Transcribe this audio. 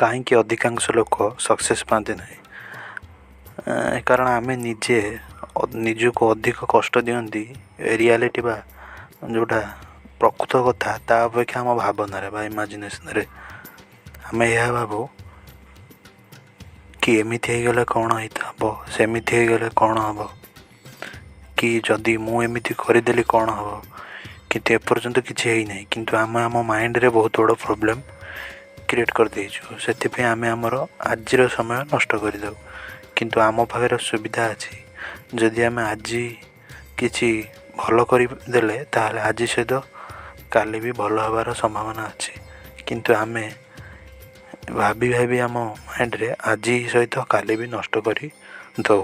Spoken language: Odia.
କାହିଁକି ଅଧିକାଂଶ ଲୋକ ସକ୍ସେସ୍ ପାଆନ୍ତି ନାହିଁ? କାରଣ ଆମେ ନିଜେ ନିଜକୁ ଅଧିକ କଷ୍ଟ ଦିଅନ୍ତି ରିଆଲିଟି ବା ଯେଉଁଟା ପ୍ରକୃତ କଥା ତା ଅପେକ୍ଷା ଆମ ଭାବନାରେ ବା ଇମାଜିନେସନ୍ରେ। ଆମେ ଏହା ଭାବୁ କି ଏମିତି ହେଇଗଲେ କ'ଣ ହେବ, ସେମିତି ହେଇଗଲେ କ'ଣ ହେବ, କି ଯଦି ମୁଁ ଏମିତି କରିଦେଲି କ'ଣ ହେବ। କିନ୍ତୁ ଏପର୍ଯ୍ୟନ୍ତ କିଛି ହେଇନାହିଁ, କିନ୍ତୁ ଆମେ ଆମ ମାଇଣ୍ଡରେ ବହୁତ ବଡ଼ ପ୍ରୋବ୍ଲେମ୍ କ୍ରିଏଟ୍ କରିଦେଇଛୁ। ସେଥିପାଇଁ ଆମେ ଆମର ଆଜିର ସମୟ ନଷ୍ଟ କରିଦେଉ। କିନ୍ତୁ ଆମ ପାଖରେ ସୁବିଧା ଅଛି, ଯଦି ଆମେ ଆଜି କିଛି ଭଲ କରିଦେଲେ ତାହେଲେ ଆଜି ସହିତ କାଲି ବି ଭଲ ହେବାର ସମ୍ଭାବନା ଅଛି। କିନ୍ତୁ ଆମେ ଭାବି ଭାବି ଆମ ମାଇଣ୍ଡରେ ଆଜି ସହିତ କାଲି ବି ନଷ୍ଟ କରିଦେଉ।